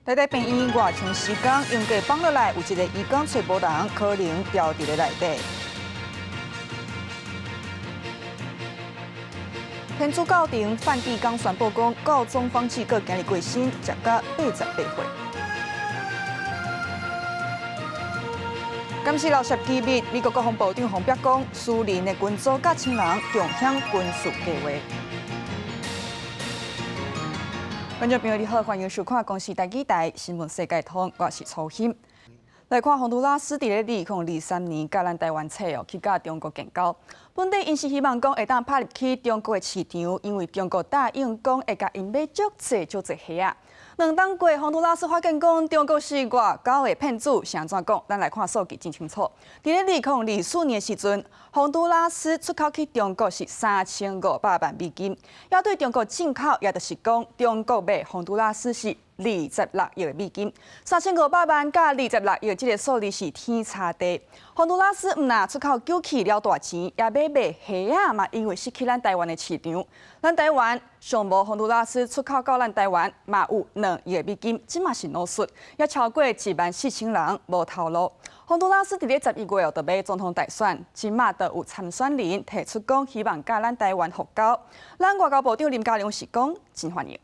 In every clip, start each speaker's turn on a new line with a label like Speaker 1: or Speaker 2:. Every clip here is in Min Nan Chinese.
Speaker 1: 台大病院外長時間用過放落來，有一個移工揣無人，可能掉佇咧內底。天主教廷梵蒂岡宣布講，教宗方濟各今日過身，食到88歲。監視樓涉機密，美國國防部長洪伯講，私人的群組佮親人共享軍事計畫。觀眾朋友你好，歡迎收看《公視台語台新聞世界通》，我是楚欣。來看宏都拉斯佇咧2023年，佮咱台灣冊哦，去佮中國建交。本底𪜶是希望講會當拍入去中國的市場，因為中國答應講會共𪜶買足濟足濟蝦仔。2冬過，宏都拉斯發現講中國是外交的騙子，是按怎講？咱來看數據真清楚。佇咧2024年的時陣，宏都拉斯出口去中國是3500萬美金，猶對中國進口，也就是講中國賣宏都拉斯是26億美金，3500萬佮26億，這个數字是天差地。宏都拉斯毋但出口酒氣了大錢，也欲賣蝦仔嘛，因為失去咱台灣的市場。咱台灣上無宏都拉斯出口到咱台灣嘛有2億美金，這嘛是老實，也超過1萬4千人無頭路。宏都拉斯佇咧11月哦，就欲總統大選，這馬就有參選人提出講，希望佮咱台灣復交。咱外交部長林佳龍是講真歡迎。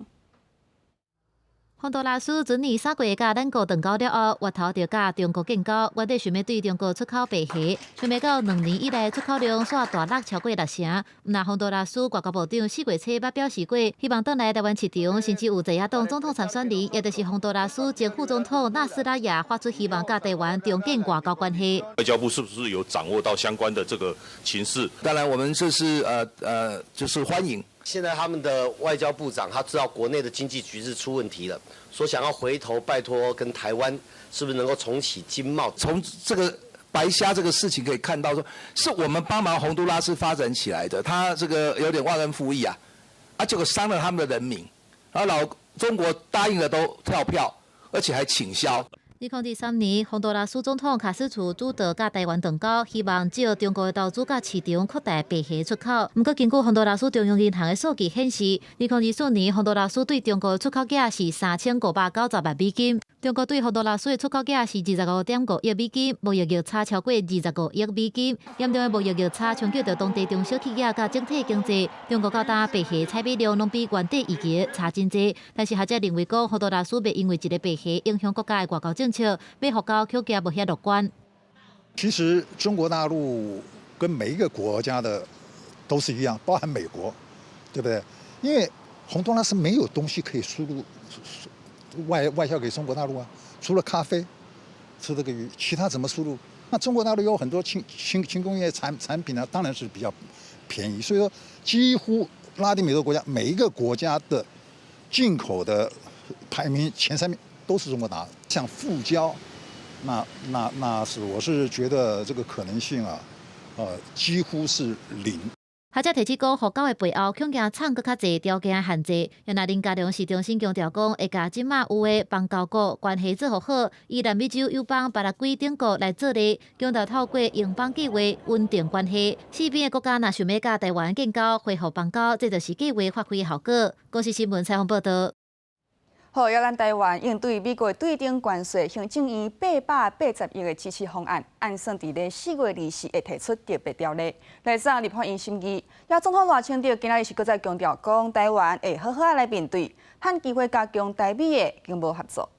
Speaker 2: 宏都拉斯前年3月佮咱國斷交了後，越頭就佮中國建交，原底想欲對中國出口白蝦，想袂到2年以來出口量煞大落超過六成。毋但宏都拉斯外交部長4月初捌表示過，希望轉來台灣市場，甚至有在野黨總統參選人，也就是宏都拉斯前副總統納斯拉亞發出希望，佮台灣重建外交關係。
Speaker 3: 外交部是不是有掌握到相關的這個情勢？
Speaker 4: 當然，我們這是就是歡迎。
Speaker 5: 現在他們的外交部長他知道國內的經濟局勢出問題了，說想要回頭拜託跟台灣是不是能夠重啟經貿？
Speaker 4: 從這個白蝦這個事情可以看到，說是我們幫忙宏都拉斯發展起來的，他這個有點忘恩負義啊，啊，結果傷了他們的人民，然後老中國答應的都跳票，而且還傾銷。
Speaker 2: 2023年，宏都拉斯總統卡斯楚主導佮台灣斷交，希望藉中國的投資佮市場擴大白蝦出口。毋過，根據宏都拉斯中央銀行的數據顯示，2024年宏都拉斯對中國出口額是3590萬美金，中國對宏都拉斯的出口額是25.5億美金，貿易逆差超過25億美金。嚴重的貿易逆差衝擊著當地中小企業佮整體經濟。中國到今白蝦採買量攏比原底預期差真濟，但是學者認為講，宏都拉斯袂因為一个白蝦影響國家的外交政策，欲復交恐驚無遐樂觀。
Speaker 6: 其實中國大陸跟每一個國家的都是一樣，包含美國，對不對？因為洪都拉斯沒有東西可以輸入外銷給中國大陸啊，除了咖啡、吃這個魚，其他怎麼輸入？那中國大陸有很多輕工業產品呢，當然是比較便宜。所以說，幾乎拉丁美洲國家每一個國家的進口的排名前三名都是中國大陸。想復交，那是我是覺得這個可能性啊，幾乎是零。
Speaker 2: 學者提出講，復交的背後恐驚藏閣較濟條件限制。原來林佳龍是重新強調講，會共這馬有的邦交國關係做予好，以南美洲友邦巴拉圭等國來做例，強調透過英邦計劃穩定關係。四邊的國家若想欲佮台灣建交、恢復邦交，這就是計劃發揮效果。公視新聞採訪報道。
Speaker 1: 好，予咱台灣應對美國對等關稅，行政院880億的支持方案，按算佇咧4月24會提出特別條例來送立法院審議。也總統賴清德今仔日是閣再強調講，台灣會好好仔來面對，趁機會加強台美的經貿合作。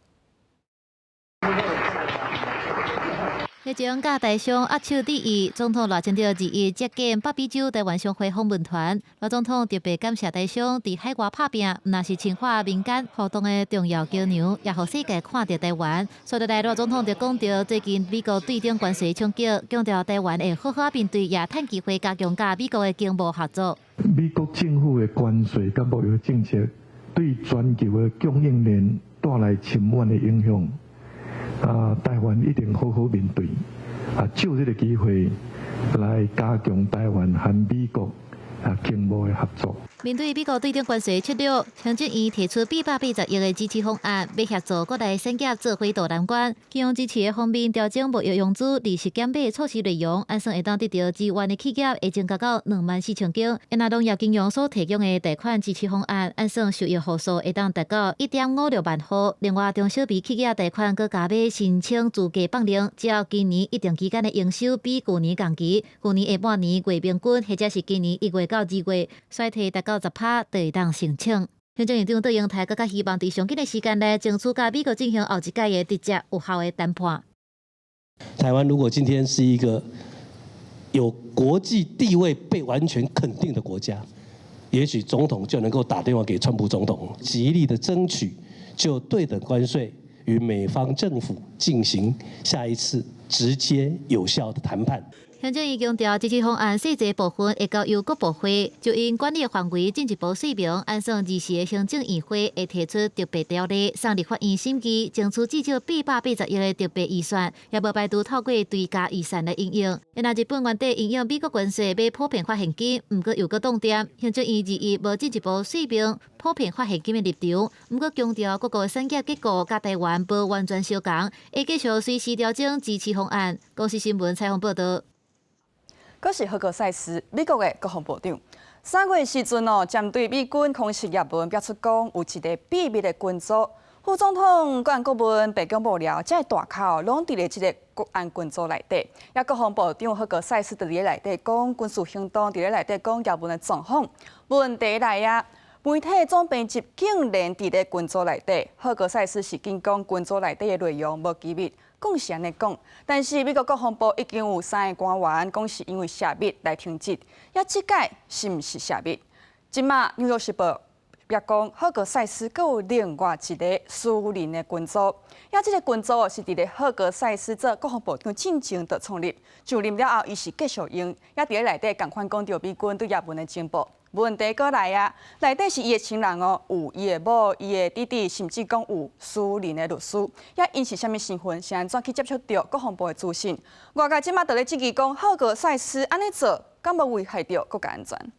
Speaker 2: 日前，佮台商握手致意，總統賴清德21接見北美洲台灣商會訪問團。賴總統特別感謝台商佇海外拍拚，毋但是深化民間互動的重要橋梁，也予世界看著台灣。所以來，賴總統就講著最近美國對等關稅衝擊，強調台灣會好好面對，也趁機會加強佮美國的經貿合作。
Speaker 7: 美國政府的關稅佮貿易政策對全球的供應鏈帶來深遠的影響。啊，台灣一定好好面對，啊，藉這个機會來加強台灣和美國經貿的合作。
Speaker 2: 面對美國對等關稅策略，行政院提出880億的支持方案，欲協助國內產業做伙渡難關。金融支持的方面，調整貿易融資利息減免措施內容，按算會當得著支援的企業會增加到24,000間。若農業金融所提供的貸款支持方案，按算受益戶數會當達到1.56萬戶。另外，中小微企業貸款閣加碼申請資格放寬，只要今年一定期間的營收比舊年仝期，舊年下半年月平均或者是今年1月到2月衰退達到10%，就會當申請。行政院長卓榮泰閣較希望佇上緊的時間內，爭取佮美國進行後一屆的直接有效的談判。
Speaker 8: 台灣如果今天是一個有國際地位被完全肯定的國家，也許總統就能夠打電話給川普總統，極力的爭取就對等關稅與美方政府進行下一次直接有效的談判。
Speaker 2: 行政院強調，支持方案細節部分會交由各部會就𪜶管理範圍進一步說明，按算二時的行政院會會提出特別條例，送立法院審議，爭取至少880億的特別預算，也無排除透過追加預算來應用。若日本原底因應美國關稅欲普遍發現金，毋過又閣凍定。行政院二一無進一步說明普遍發現金的立場，毋過強調各國產業結構佮台灣無完全相仝，會繼續隨時調整支持方案。公視新聞採訪報導。
Speaker 1: 閣是赫格塞斯，美國的國防部長，3月時陣哦，針對美軍空襲也門，表出講有一个秘密的群組。副總統國安顧問、白宮幕僚，這個大咖攏佇咧這个國安群組內底。也國防部長赫格塞斯佇咧內底講軍事行動，佇咧內底講也門的狀況。問題來啊，媒體總編輯竟然佇咧群組內底，赫格塞斯是堅講群組內底的內容無機密。講是按呢講，但是美國國防部已經有三个官員講是因為洩密來停職，抑這擺是毋是洩密？這馬紐約時報也講，赫格塞斯閣有另外一个私人的群組，抑這个群組是佇咧赫格塞斯做國防部長進前就創立，上任了後，伊是繼續用，也佇咧內底仝款講著美軍對也門的情報。問題閣來啊，內底是伊的親人哦，有伊的某、伊的弟弟，甚至講有私人的律師。抑𪜶是啥物身份？是按怎去接觸著國防部的資訊？外界這馬就咧質疑講，赫格塞斯按呢做，敢無危害著國家安全？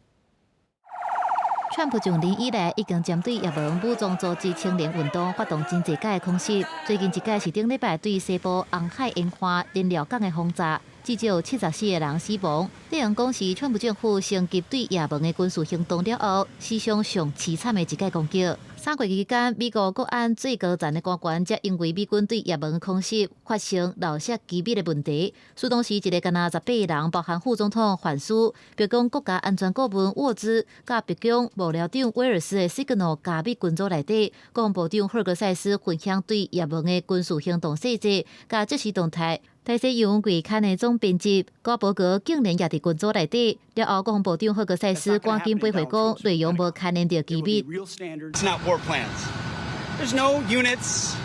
Speaker 2: 川普上任以來，已經針對也門武裝組織青年運動發動真濟擺的空襲。最近一擺是頂禮拜對西部紅海沿岸燃料港的轟炸，至少有74個人死亡。這樣講是川普政府升級對也門的軍事行動了後，史上上淒慘的一擺攻擊。3月期間，美國國安最高層的官員才因為美軍對也門空襲發生漏洩機密的問題，蘇當時一个敢若18個人，包含副總統范斯、白宮國家安全顧問沃茲、佮白宮幕僚長威爾斯的 Signal 加密群組內底，國防部長赫格塞斯分享對也門的軍事行動細節佮即時動態。大西洋月刊的總編輯高伯格竟然也佇群組內底。了後，國防部長赫格塞斯趕緊回復講，內容無牽連著機密。
Speaker 9: It's not war plans. There's no units,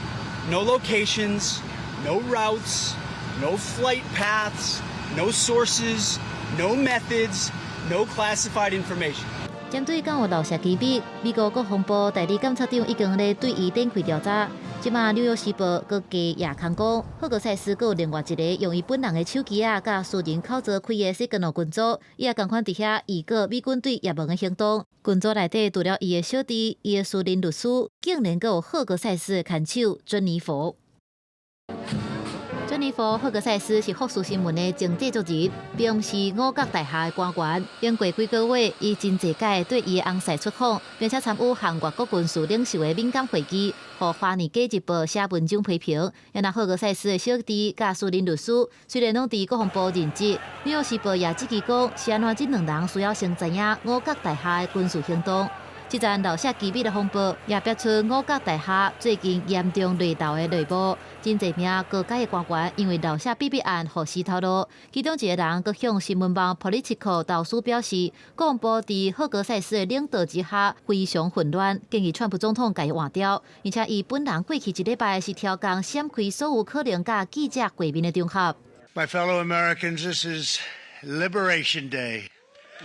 Speaker 9: no locations, no routes, no flight paths, no sources, no methods, no classified information.
Speaker 2: 針對敢有漏洩機密，美國國防部代理檢察長已經咧對伊展開調查。這馬紐約時報閣加夜空講，赫格塞斯閣有另外一个用伊本人的手機仔佮私人口座開的 Signal 群組，伊也仝款佇遐預告美軍對也門的行動。群組內底除了伊的小弟、伊的私人律師，竟然閣有赫格塞斯的牽手珍妮佛。珍妮佛·赫格塞斯是福斯新聞的前製作人，並毋是五角大廈的官員。經過幾個月，伊真濟擺對伊的翁婿出訪，並且參與和外國軍事領袖的敏感會議，予《華爾街日報》寫文章批評。然後赫格塞斯的小弟佮私人律師雖然攏佇國防部任職，紐約時報也質疑講，是按怎這兩人需要先知影五角大廈的軍事行動。這陣漏洩機密的風波，也逼出五角大廈最近嚴重內鬥的內幕。真濟名高階的官員因為漏洩秘密案，予死頭路。其中一个人閣向新聞網 Politico 投書表示，國防部佇赫格塞斯的領導之下非常混亂，建議川普總統共伊換掉。而且伊本人過去一禮拜是刁工閃開所有可能佮記者會面的場合。
Speaker 10: My fellow Americans, this is Liberation Day.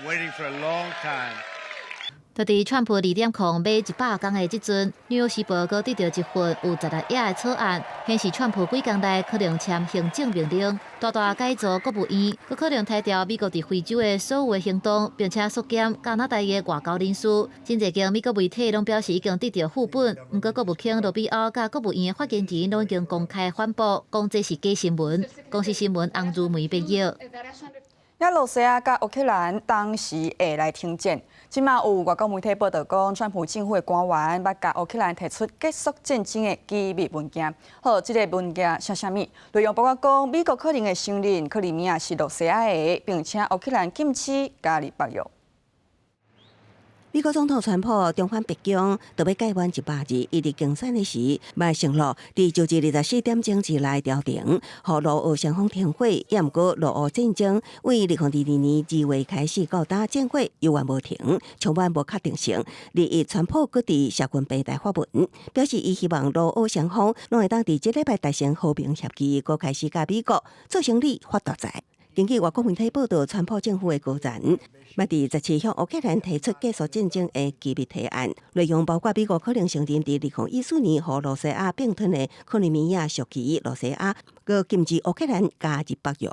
Speaker 10: Waiting for a long time.
Speaker 2: 就佇川普2.0買100工的這陣，紐約時報閣得著一份有16頁的草案，顯示川普幾工內可能簽行政命令，大大改組國務院，閣可能撤掉美國佇非洲的所有的行動，並且縮減加拿大的外交人士。真濟間美國媒體攏表示已經得著副本，毋過國務卿羅比歐佮國務院的發言人攏已經公開反駁，講這是假新聞。公視新聞洪如梅編譯。
Speaker 1: 俄羅斯佮烏克蘭當時會來停戰。這馬有外國媒體報道講，川普政府的官員欲共烏克蘭提出結束戰爭的機密文件。好，這个文件寫啥物？內容包括講，美國可能會承認克里米亞是羅西亞的，並且烏克蘭禁止加入北約。
Speaker 10: 美國總統川普重返白宮，就欲屆滿100日。伊佇競選的時，嘛承諾佇周日24點鐘之內調停，予羅烏雙方停火。也毋過羅烏戰爭為2022年2月開始到今戰火猶原無停，充滿無確定性。21，川普閣佇社群平台發文，表示伊希望羅烏雙方攏會當佇這禮拜達成和平協議，閣開始佮美國做生理發大財。根據外國媒體報道，川普政府的高層，嘛佇17向烏克蘭提出結束戰爭的機密提案，內容包括美國可能承認佇2014年予羅西亞併吞的克里米亞屬於羅西亞，閣禁止烏克蘭加入北約。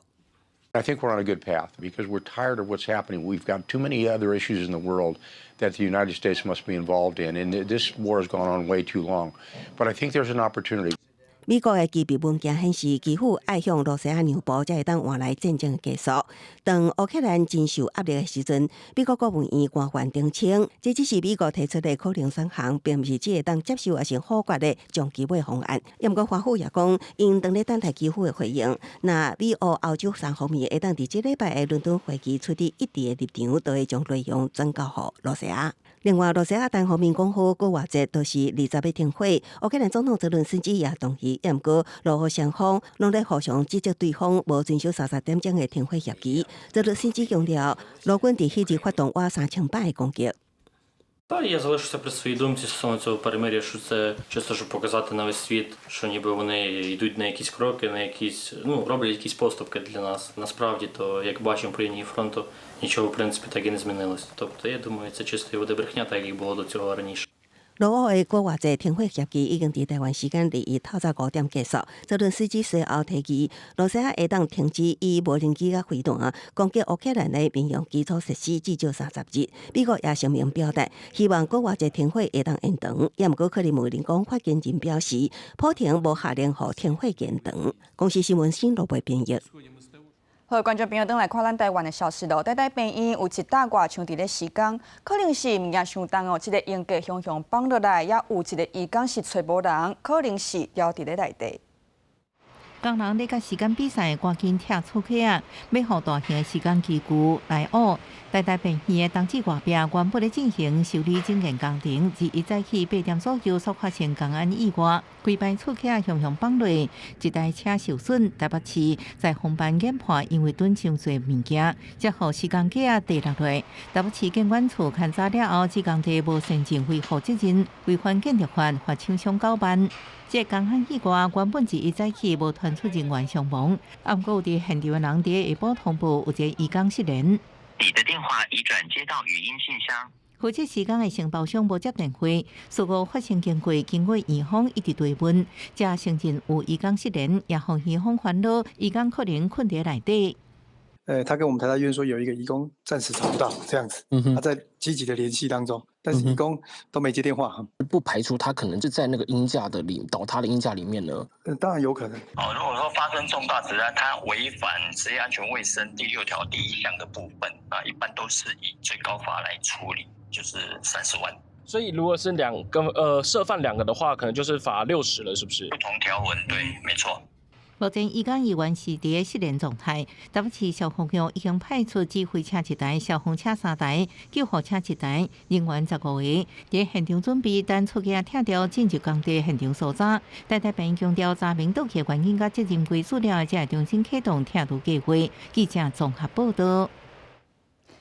Speaker 11: I think we're on a good path because we're tired of what's happening. We've got too many other issues in the world that the United States must be involved in, and this war has gone on way too long. But I think there's an opportunity.
Speaker 10: 美國的機密文件顯示，基輔愛向羅西亞讓步，才會當換來戰爭結束。當烏克蘭真受壓力的時陣，美國國務院官員澄清，這只是美國提出的可能選項，並毋是只會當接受抑是否決的終極尾方案。毋過華府也講，𪜶當咧等待基輔的回應。若美烏歐洲三方面會當佇這禮拜的倫敦會議取得一致的立場，就會將內容轉交予羅西亞。另外，羅西亞單方面講好，復活節就是20欲停火。烏克蘭總統澤倫斯基也同意，毋過羅烏雙方攏咧互相指責對方無遵守30點鐘的停火協議。澤倫斯基強調，羅軍佇彼日發動倚3000擺的攻擊。
Speaker 12: Та я залишуся при своїй думці стосовно цього перемир'я, що це чисто щоб показати на весь світ, що ніби вони йдуть на якісь кроки, на якісь, ну, роблять якісь поступки для нас. Насправді, то як бачимо по лінії фронту, нічого в принципі так і не змінилось. Тобто, я думаю, це чистої води брехня, так як було до цього раніше.
Speaker 10: 羅烏的復活節停火協議已經佇台灣時間21透早5點結束。澤倫斯基隨後提議，羅西亞會當停止以無人機佮飛彈攻擊烏克蘭的民用基礎設施至少30日。美國也聲明表達，希望復活節停火會當延長。也毋過克里姆林宮發言人表示，普廷無下令予停火延長。公視新聞新羅貝編譯。
Speaker 1: 好，觀眾朋友，轉來看咱台灣的消息咯。台大病院有一搭外牆佇咧施工，可能是物件傷重哦，這个鷹架雄雄放落來，也有一个移工是揣無人，可能是牢佇咧內底。
Speaker 13: 工人咧佮時間比賽，趕緊拆厝客啊，欲予大型的施工機具來挖。台大病院的冬至外壁原本咧進行修理整建工程，自一早起8點左右所發生工安意外，規排厝客雄雄放落，一台車受損。台北市在防範研判，因為囤傷濟物件，才予施工架跌落來。台北市建管處勘查了後，指工地無善盡維護責任，違反建築法，罰廠商9萬。這工安意外原本是一早起無傳出人員傷亡，毋過有佇現場的人佇下晡通報有一个移工失聯。
Speaker 14: 你的電話已轉接到語音信箱。
Speaker 13: 負責施工的承包商無接電話，事故發生經過經過院方一直追問，才承認有移工失聯，也予院方煩惱，移工可能困佇內底。
Speaker 15: 他跟我們台大醫院說有一個移工暫時找不到，這樣子，他在積極的聯繫當中，但是移工都沒接電話。
Speaker 16: 不排除他可能就在那個鷹架的裡倒塌的鷹架裡面呢。
Speaker 15: 嗯，當然有可能。
Speaker 14: 哦，如果說發生重大職安，他違反職業安全衛生第6條第1項的部分，啊，一般都是以最高罰來處理，就是30萬。
Speaker 16: 所以如果是兩個，涉犯兩個的話，可能就是罰60了，是不是？
Speaker 14: 不同條文，對，沒錯。
Speaker 13: 目前移工猶原是佇失聯狀態。台北市消防局已經派出指揮車一台、消防車三台、救護車一台，人員15個，佇現場準備等厝架拆掉進入工地現場搜查。台大病院強調查明倒去原因佮責任歸屬了，才會重新啟動拆除計劃。記者綜合報道。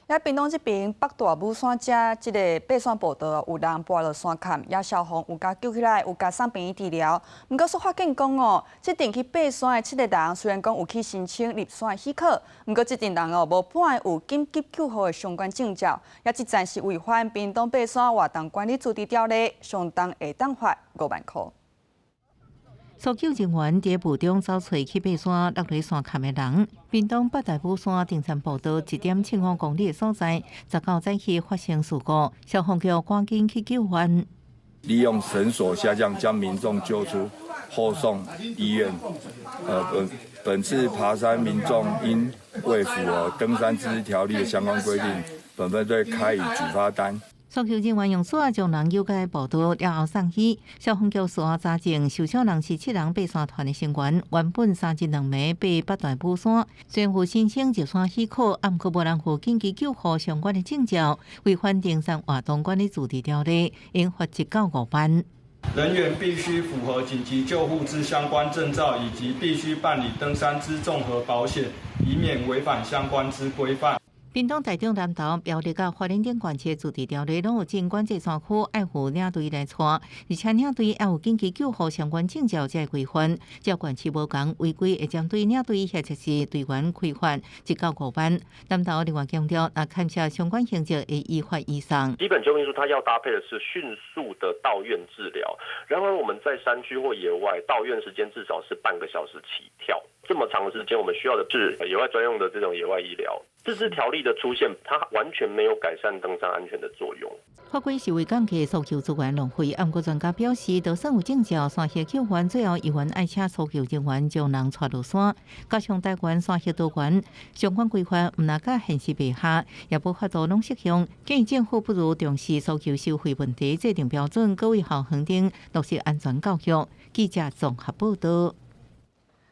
Speaker 1: 佇屏東這邊北大武山遮這个爬山步道有人跋落山崁，也消防有共救起來，有共送病院治療。毋過煞發現講哦，這陣去爬山的七个人雖然講有去申請入山的許可，毋過這陣人哦無半个有緊急救護的相關證照，也這陣是違反屏東爬山活動管理自治條例，相當會當罰5萬箍。
Speaker 13: 搜救人員佇霧中走揣去爬山落佇山崁的人。屏東北大武山登山步道1.75公里的所在，19早起發生事故，消防局趕緊去救援。
Speaker 17: 利用繩索下降將民眾救出，後送醫院。本次爬山民眾因未符合登山自治條例的相關規定，本分隊開以舉發單。
Speaker 13: 搜救人員用索仔將人救過步道了後送醫。消防局事後查證，受傷人是七人爬山團的成員，原本三日兩暝爬北大武山，雖然有申請入山許可，毋過無人有緊急救護相關的證照，違反登山活動管理自治條例，應罰1到5萬。
Speaker 18: 人員必須符合緊急救護之相關證照，以及必須辦理登山之綜合保險，以免違反相關之規範。
Speaker 13: 屏東台中南投苗栗佮花蓮等縣市自治條例攏有進管制山區，愛有領隊來帶，而且領隊愛有緊急救護相關證照才會規範。只要縣市無仝違規，會針對領隊或者是隊員開罰1到5萬。南投另外強調，若牽涉相關刑責，會依法移送。
Speaker 19: 基本救命術，它要搭配的是迅速的到院治療。然而，我們在山區或野外到院時間至少是半個小時起跳，這麼長的時間，我們需要的是野外專用的這種野外醫療。自治條例的出現，它完全沒有改善登山安全的作用。
Speaker 13: 法規是為降低搜救資源浪費，毋過專家表示，就算有證照，山下救援最後猶原愛請搜救人員將人帶落山，加上台灣山協導員相關規範，毋但佮現實袂合，也無法度攏適用。建議政府不如重視搜救收費問題，制定標準，閣為校園頂落實安全教育。記者綜合報道。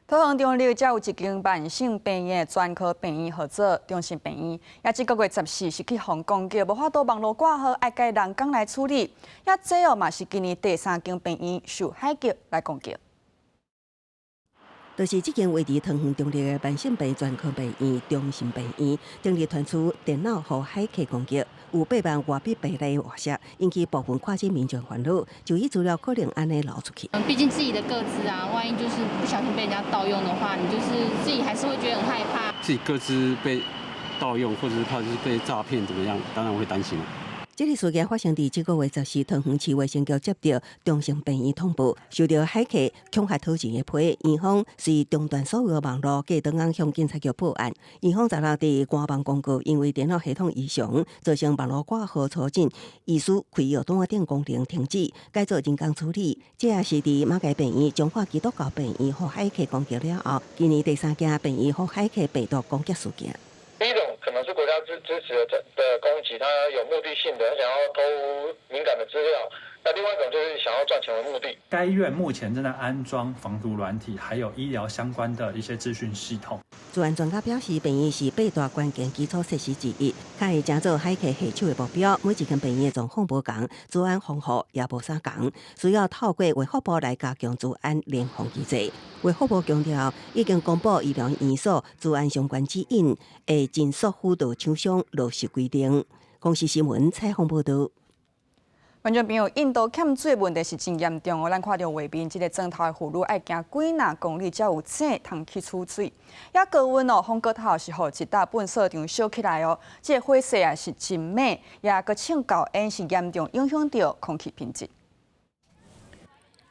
Speaker 1: 桃園中壢遮有一間慢性病院專科病院號做中心病院，也這個月14是去予攻擊，無法度網路掛號，愛改人工來處理。也這哦嘛是今年第三間病院受駭客來攻擊。
Speaker 10: 就是這間位佇桃園中壢的慢性病專科病院中心病院，頂日傳出電腦予駭客攻擊，有8萬外筆病例外洩，引起部分看診民眾煩惱，就醫資料可能按呢流出去。
Speaker 20: 畢竟自己的個資啊，萬一就是不小心被人家盜用的話，你就是自己還是會覺得很害怕。
Speaker 21: 自己個資被盜用，或者是怕是被詐騙，怎麼樣？當然會擔心。
Speaker 10: 這个事件發生佇這個月14，桃園市衛生局接到中心病院通報，受到駭客恐嚇討錢的批，院方遂中斷所有的網路，隔當天向警察局報案。院方16佇官網公告，因為電腦系統異常，造成網路掛號初診、醫師開藥單等功能停止，改做人工處理。這也是佇馬偕病院、彰化基督教病院予駭客攻擊了後，今年第三件病院予駭客病毒攻擊事件。
Speaker 22: 第一種可能是國家支持的攻擊，他有目的性的，他想要偷敏感的資料。那另外一種就是想要賺錢為目的。
Speaker 23: 該院目前正在安裝防毒軟體，還有醫療相關的一些資訊系統。
Speaker 10: 資安專家表示，病院是八大關鍵基礎設施之一，較會成做駭客下手的目標。每一間病院的狀況無仝，資安防護也無相仝，需要透過衛福部來加強資安聯防機制。衛福部強調，已經公布醫療院所資安相關指引，會盡速輔導廠商落實規定。公視新聞採訪報導。
Speaker 1: 觀眾朋友，印度欠水問題是真嚴重哦。咱看著畫面，這个磚頭的婦女愛行幾若公里才有井通去取水。也高溫哦，風過頭是予一搭糞掃場燒起來哦。這个火勢啊是真猛，也閣衝厚煙是嚴重影響著空氣品質。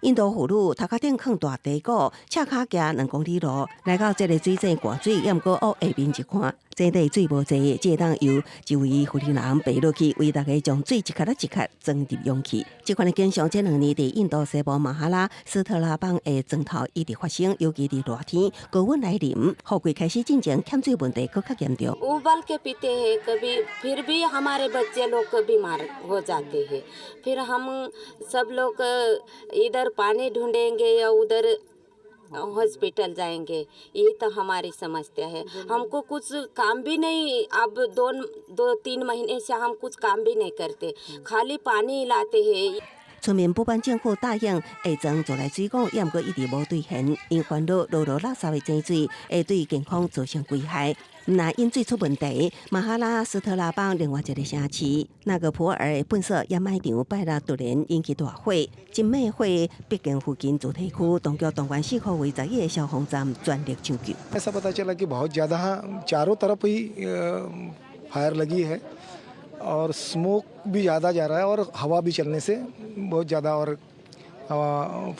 Speaker 10: 印度婦女頭殼頂囥大地鼓，赤跤行2公里路，來到這个水井灌水，猶毋過往下面一看，井底水無濟，這當由一位婦人爬落去，為大家將水一殼仔一殼裝入容器。這款的景象，這兩年佇印度西部馬哈拉斯特拉邦的磚頭一直發生，尤其佇熱天高溫來臨，雨季開始進前，欠水問題閣較嚴重。
Speaker 24: उबाल के पीते हैं कभी, फिर भी हमारे बच्चे लोग बीमार हो जाते हैं। फिर हम सब लोग इधर पानी ढूंढेंगे या उधर हॉस्पिटल जाएंगे। ये तो हमारी समस्या है। हमको कुछ काम भी नहीं, अब दो 2-3 महीने से हम कुछ काम भी नहीं करते, खाली पानी लाते हैं।
Speaker 10: 村民不滿政府答應會裝自來水管，也毋過一直無兌現，𪜶煩惱落落垃圾的井水會對健康造成危害。毋但飲水出問題，馬哈拉斯特拉邦另外一个城市納格普爾的糞埽掩埋場拜六突然引起大火，真猛火逼近附近住宅區，當局動員四箍圍11个消防站全力搶救。
Speaker 3: ऐसा पता चला कि बहुत ज़्यादा चारों तरफ ही फायर लगी है और स्मोक भी ज़्यादा जा रहा है और हवा भी चलने से बहुत ज़्यादा और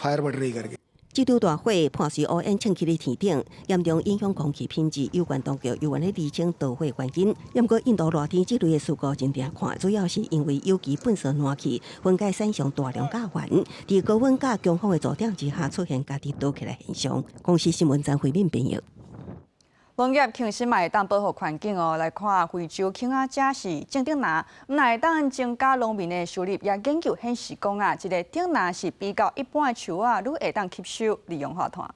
Speaker 3: फायर बढ़ रही करके。
Speaker 10: 這場大火伴隨烏煙竄起佇天頂，嚴重影響空氣品質。有關當局猶原咧釐清導火原因。毋過印度熱天這類的事故真定看，主要是因為有機糞埽爛去分解產生大量甲烷，佇高溫佮強風的助長之下，出現家己燒起來現象。公視新聞張惠敏編譯。
Speaker 1: 農業其實嘛會當保護環境哦。來看非洲肯亞遮是種竹林，毋但會當增加農民的收入，也研究顯示講啊，這个竹林是比較一般的樹仔，愈會當吸收二氧化碳。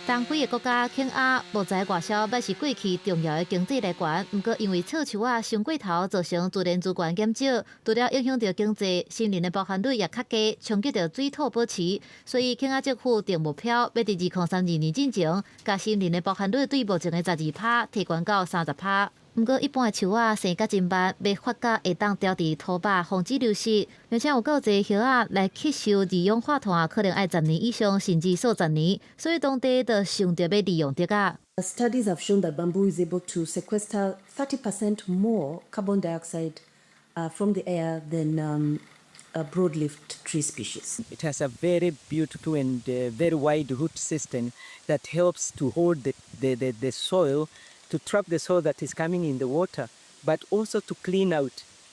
Speaker 2: 東非的國家肯亞木材外銷，捌是過去重要的經濟來源。毋過因為伐樹仔傷過頭，造成自然資源減少，除了影響著經濟，森林的包含率也較低，衝擊著水土保持。所以肯亞政府定目標，欲佇2032年進前，共森林的包含率對目前的12趴提懸到30趴。毋過一般的樹仔生甲真慢，欲發甲會當牢佇土肉，防止流失，而且有夠濟葉仔來吸收二氧化碳，可能愛10年以上，甚至數十年。所以當地就想著欲利用竹仔。
Speaker 4: Studies have shown that bamboo is able to sequester 30% more carbon dioxide from the air than a broadleaf tree species.
Speaker 5: It has a very beautiful and very wide root system that helps to hold the soil, to trap the soil that is coming in the water, but also to clean out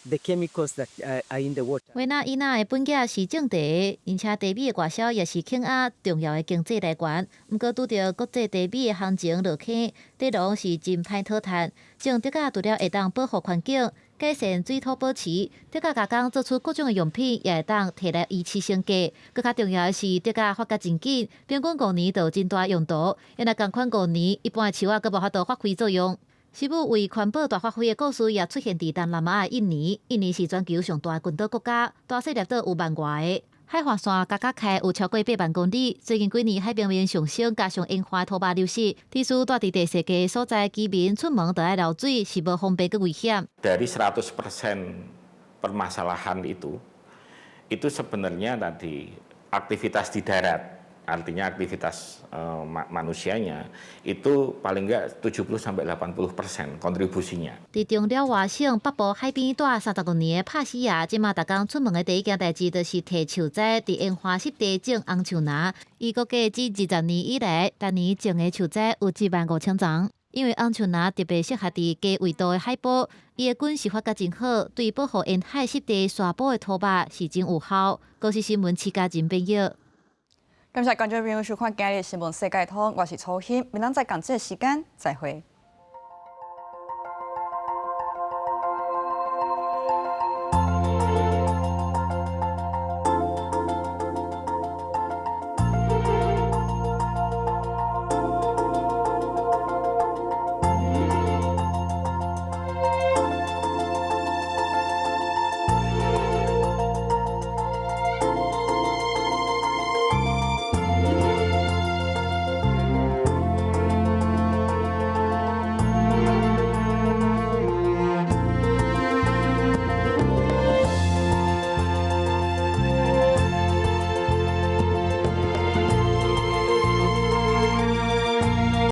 Speaker 5: the chemicals that are in the water.
Speaker 2: 維納伊娜的本業是種茶，而且茶米的外銷也是肯亞重要的經濟來源。毋過拄著國際茶米的行情落坑，茶農是真歹討趁。種竹仔除了會當保護環境、改善水土保持，竹仔加工做出各種的用品，也會當提來維持生計。閣較重要的是，竹仔發甲真緊，平均5年就有真大用途。因為仝款5年，一般的樹仔閣無法度發揮作用。是毋為環保大發揮的故事，也出現佇東南亞的印尼。印尼是全球上大的群島國家，大細粒島有萬外个，海岸線加加開有超過8萬公里。最近幾年海平面上升，加上塩化土壤流失，致使蹛佇地勢低的所在，居民出門就愛漏水，是無方便閣危險。
Speaker 6: Dari 100% permasalahan itu, itu sebenarnya tadi aktivitas di darat, artinya aktivitas manusianya itu paling enggak 70 sampai 80% kontribusinya.
Speaker 2: 佇中爪哇省北部海邊蹛35年的帕西亞，這馬逐工出門的第一件代誌，就是提樹栽佇塩化濕地種紅樹林。伊估計自20年以來，逐年種的樹栽有1萬5千叢。因為紅樹林特別適合佇低緯度的海埔，伊的根是發甲真好，對保護沿海濕地沙埔的土肉是真有效。公視新聞徐家仁編譯。
Speaker 1: 感謝觀眾朋友收看今日的新聞世界通，我是楚欣，明仔載仝這個時間再會。